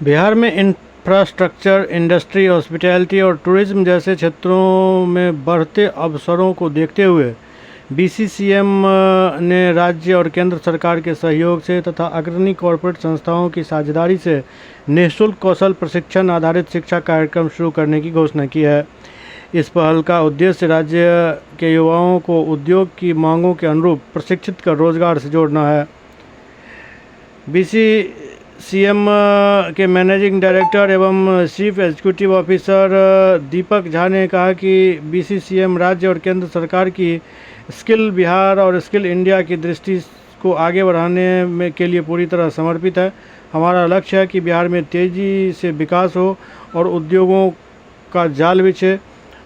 बिहार में infrastructure, industry, hospitality और tourism जैसे क्षेत्रों में बढ़ते अवसरों को देखते हुए बीसीसीएम ने राज्य और केंद्र सरकार के सहयोग से तथा अग्रणी कॉरपोरेट संस्थाओं की साझेदारी से निःशुल्क कौशल प्रशिक्षण आधारित शिक्षा कार्यक्रम शुरू करने की घोषणा की है। इस पहल का उद्देश्य राज्य के युवाओं को उद्योग की मांगों के अनुरूप प्रशिक्षित कर रोजगार से जोड़ना है। बीसीसीएम के मैनेजिंग डायरेक्टर एवं chief executive officer Deepak Jha ने कहा कि बीसीसीएम राज्य और केंद्र सरकार की स्किल बिहार और स्किल इंडिया की दृष्टि को आगे बढ़ाने में के लिए पूरी तरह समर्पित है। हमारा लक्ष्य है कि बिहार में तेजी से विकास हो और उद्योगों का जाल बिछे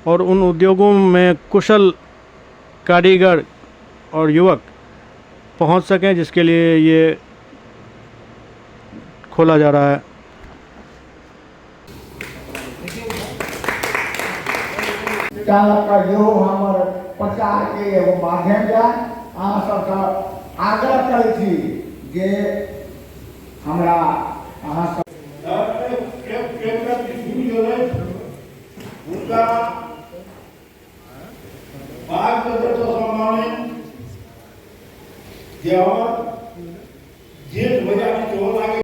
और उन उद्योगों में कुशल कारीगर और युवक पहुंच सकें, जिसके लिए ये खोला जा रहा है। तैं इहो हमर प्रचार के एगो माध्यम यऽ। अहाँ सबसँ आग्रह करै छी जे हमरा अहाँ सब हुनका बाघ नजरसँ सम्मानित जे हमर जेठ भैयारी सेहो लागै।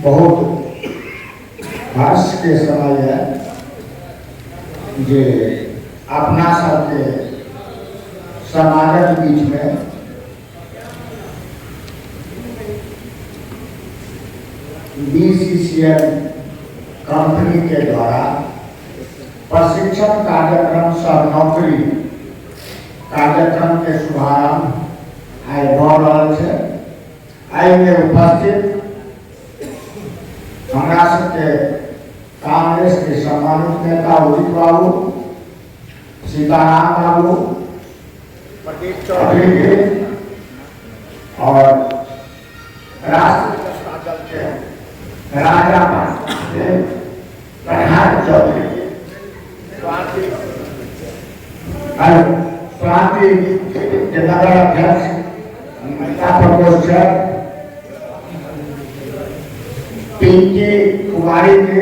बहुत हर्ष के समय है जे अपना सबके समाजक बीच में बीसीसीएल कंपनी के द्वारा प्रशिक्षण कार्यक्रम सह नौकरी कार्यक्रम के शुभारंभ आइ भऽ रहल छै। एहिमे उपस्थित हमरा सबके कांग्रेस के सम्मानित नेता उदित बाबू, सीताराम बाबू, प्रदीप चौधरी जी और राष्ट्रीय जनता दल के राजा प्रधान चौधरी जी, स्वाति के नगर अध्यक्ष महिला प्रकोष्ठ पिंकी कुमारी जी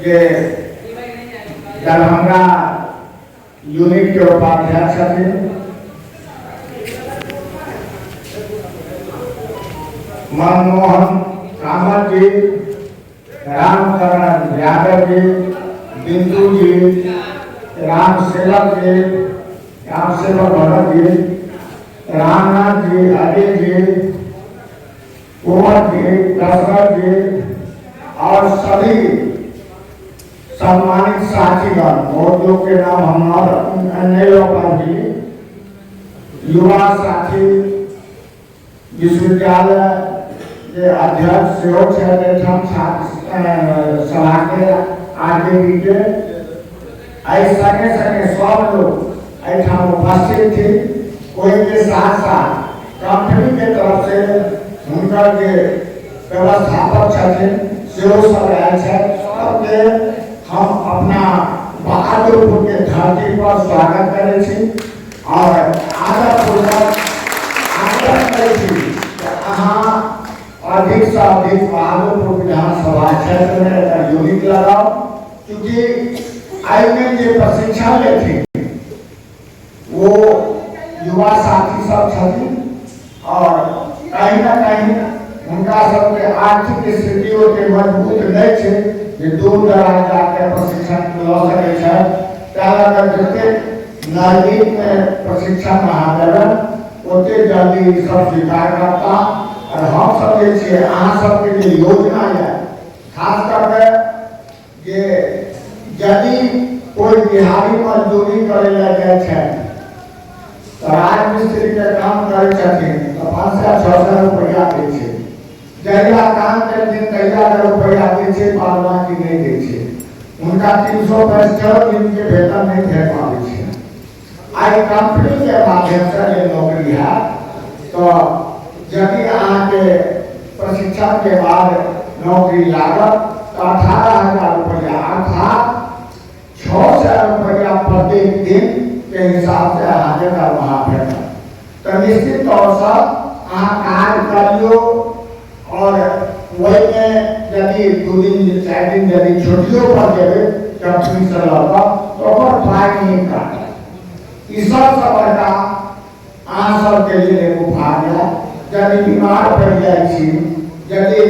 जे दरभंगा यूनिट के उपाध्यक्ष छथिन, मनमोहन कामत जी, रामकरण यादव जी, बिंदु जी, राम सेवक जी, राम सेवक भगत जी, रामनाथ जी, अजय जी, कुंवर जी, दशरथ जी और सभी सम्मानित साथीगण, बहुत लोग के नाम हम नहीं लो पाएंगे। युवा साथी विश्वविद्यालय के अध्यक्ष सेहो छथि एहिठाम सभा के आरजेडी के, एहि संगे संगे सब लोग एहिठाम उपस्थित थी। ओहिके साथ साथ कंपनी के तरफ से हुनकर जे व्यवस्थापक छथिन सेहो सब आयल छथि। सबके हम अपना बहादुरपुर के धरती पर स्वागत करै छी और आदरपूर्वक आग्रह करै छी कि अहाँ अधिक से अधिक बहादुरपुर विधानसभा क्षेत्र में एकर यूनिट लगाओ, क्योंकि एहिमे जे प्रशिक्षण लेथिन वो युवा साथी सब छथिन और कहीं ना कहीं हुनका सबके आर्थिक स्थिति ओते मजबूत नहीं छै जे दूर दराज जाके प्रशिक्षण लऽ सकै छथि। तैं लऽ कऽ जतेक नजदीक में प्रशिक्षण अहाँ देबै ओते जल्दी ई सब स्वीकार करता। और हम सब जे छियै अहाँ सबके जे योजना यऽ, खास करके जे यदि कोई बिहारी मजदूरी करे ला जाइ छथि तऽ राजमिस्त्री के काम करै छथिन तऽ 500-600 रुपैआ दै छै। जहिया काम केलखिन तहिया के रुपैआ दै छै, बाद बाकी नहि दै छै। हुनका 365 दिन के वेतन नहि भेट पाबै छै। आइ कंपनी के माध्यम से जे नौकरी हैत तऽ यदि अहाँके प्रशिक्षण के बाद नौकरी लागत तऽ 18,000 रुपैआ अर्थात 600 रुपैआ प्रत्येक दिन के हिसाब से अहाँके दरमाहा भेटत। तऽ निश्चित तौरसँ अहाँ काज करियौ और ओहिमे यदि 2 दिन 4 दिन यदि छुट्टियो पर जेबै कंपनीसँ लऽ कऽ तऽ ओकर पाइ नहि काटत। ई सबसँ बड़का अहाँ सबके लेल एगो भाग्य। यदि बीमार पड़ि जाइ छी, यदि